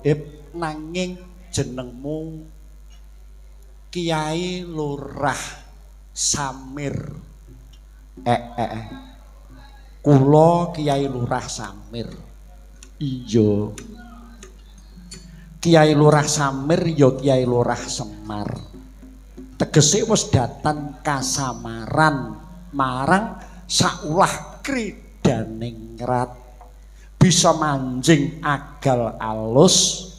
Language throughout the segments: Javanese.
gaib nanging jenengmu Kiai Lurah Samir. Kula Kiai Lurah Samir. Iya. Kiai Lurah Samir ya Kiai Lurah Semar. Tegese wis datan kasamaran marang saulah kridaningrat. Bisa manjing agal alus,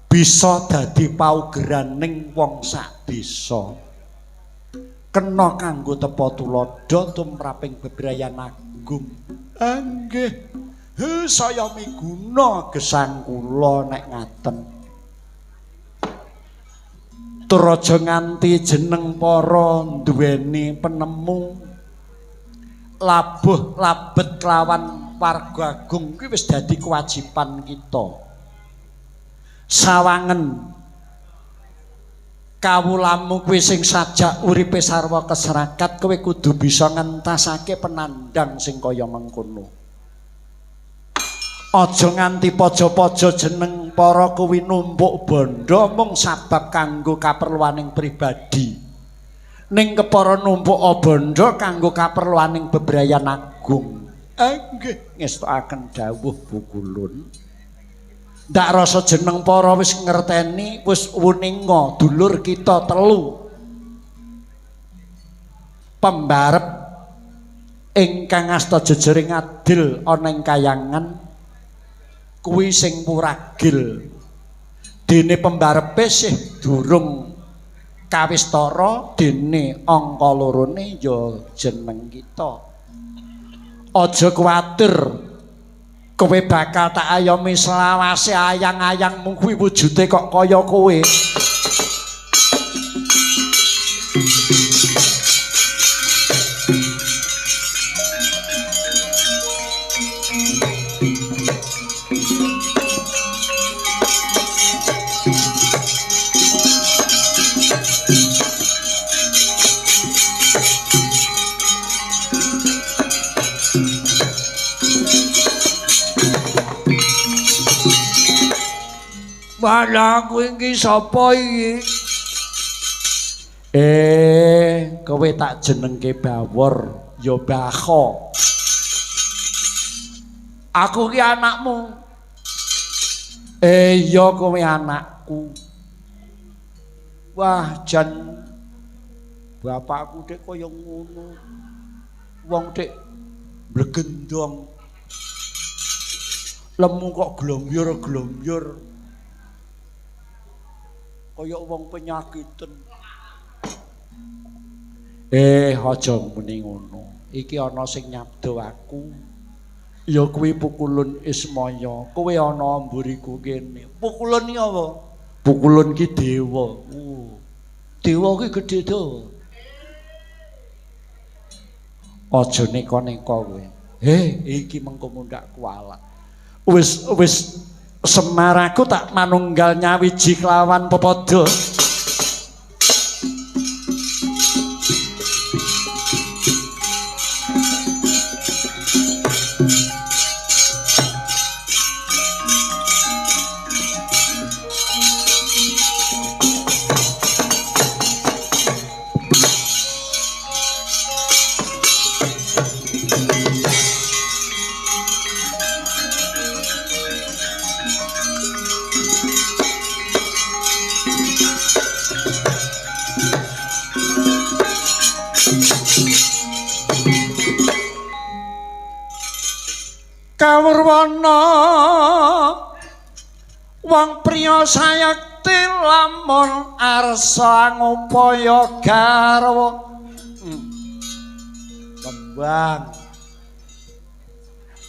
bisa dadi paugeraning wong sak desa. Kena kanggo tepa tuladha tumraping bebrayan agung. Nggih. Saya miguna gesang kula nek ngaten. Tur aja nganti jeneng para duweni penemu labuh labet kelawan warga agung kuwi wis dadi kewajiban kita. Sawangen kawulamu kuwi sing sajak uripe sarwa keserakat, kowe kudu bisa ngentasake penandang sing kaya mengkono. Aja nganti paja-paja jeneng para kuwi numpuk bandha mung sabab kanggo kaperluaning pribadi. Ning kepara numpuk bandha kanggo kaperluaning bebrayan agung. Nggih, ngestokaken dawuh Pukulun. Ndak rasa jeneng para wis ngerteni, wis wuninga dulur kita telu. Pembarep ingkang asta jejering adil ana ing kayangan kuwi sing puragil. Dene pembarepe sih durung kawistara, dene angka lorone ya jeneng kita. Aja kuwatir, kowe bakal tak ayomi selawase ayang-ayangmu kuwi wujude kok kaya kowe. Walah kowe iki sapa iki? Kowe tak jenengke Bawor ya Bakho. Aku ki anakmu. Ya kowe anakku. Wah, jan bapakku dik kaya ngono. Wong dik mblegendong. Lemu kok glombyur-glombyur. Kaya wong penyakiten. Aja muni ngono. Iki ana sing nyabda aku. Ya kuwi Pukulun Ismaya. Kowe ana mburiku kene. Pukulun iki apa? Pukulun ki dewa. Dewa ki gedhe dawa. Aja neka-neka kowe. Iki mengko mundhak kualat. Wis wis Semar aku tak manunggal nyawiji kelawan pepadha. Kawurwana wong priya sayekti lamun arsa ngupaya garwa. Kembang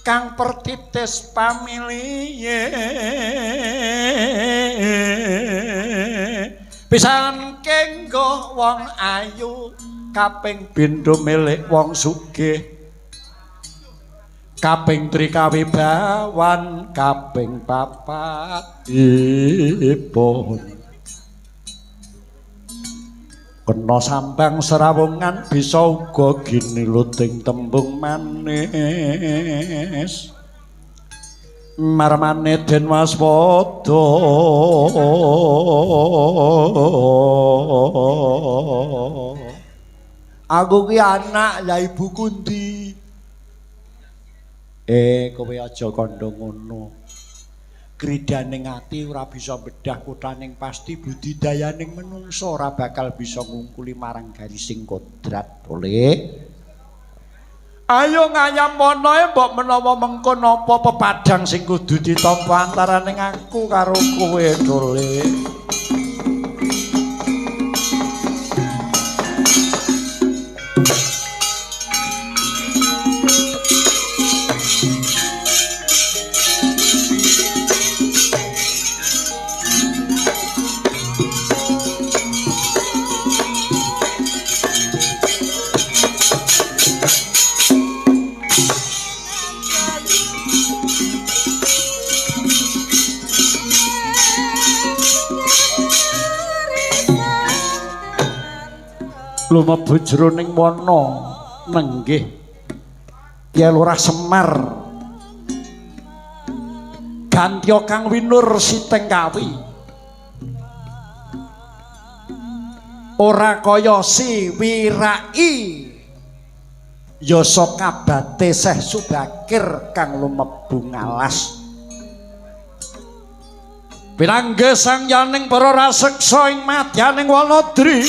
kang pertitis pamilihe pisan kenggo wong ayu kaping pindho milik wong sugih, kaping tri kawibawan, kaping papat ipun kena sambang serawungan bisa uga giniluting tembung manis. Marmane den waspada. Aku ki anak, lah ibuku ndi? Kowe aja kandha ngono. Gridaning ati ora bisa bedah kuthaning pasti, budidayaning menungsa ora bakal bisa ngungkuli marang garising kodrat. Boleh. Ayo ngayam monoe mbok menawa mengko napa pepadang sing kudu ditampa antaraning aku karo kowe, Dole. Lumebu jroning wana nenggih Kyai Lurah Semar gantya kang winur siteng kawi ora kaya si wirai yasa kabate Syekh Subakir kang lumebu ngalas. Pinanggih sang yaning para raseksa ing madyaning Wanadri.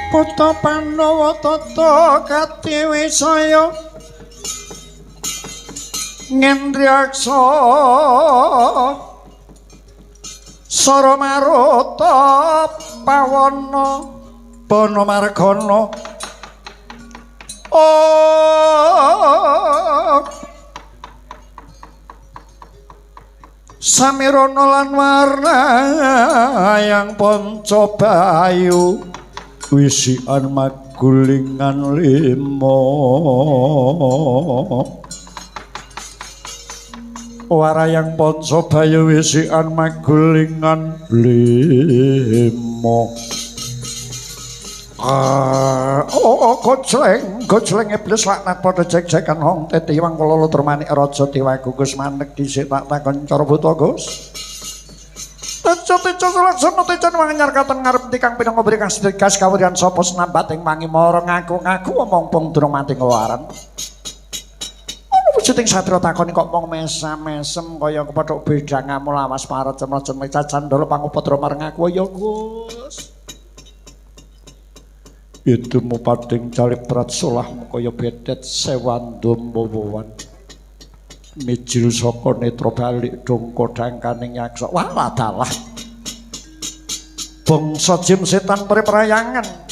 Putra Pandhawa tata katiwisaya ngendryaksa sara maruta pawana bana margana. Oh samirana lan warnayang panca bayu wisikan magulingan lima warayang panca bayu wisikan magulingan lima. Oh gocleng gocleng iblis laknat padha jek-jekan hong tetiwang kala lutur manik raja dewa gugus manek dhisik tak takon cara buta Gus. Teco-teco laksana teco wanyar katon ngarep tikang pinangka beri kang sedhekas kawriyan sapa senambat ing wangi mara ngaku-ngaku omong pung durung mati nglaran. Ana wujuding satria takoni kok mung mesam-mesem kaya kepethuk bedang ngamul awas paret cemlecem candala pangupadra marang aku ya Gus. Itu mupading caliprat solahmu kaya bedet sewandum wowowan mijil saka netra balik dongko dangkaning yaksa. Walah dalah bangsa jim setan peri perayangan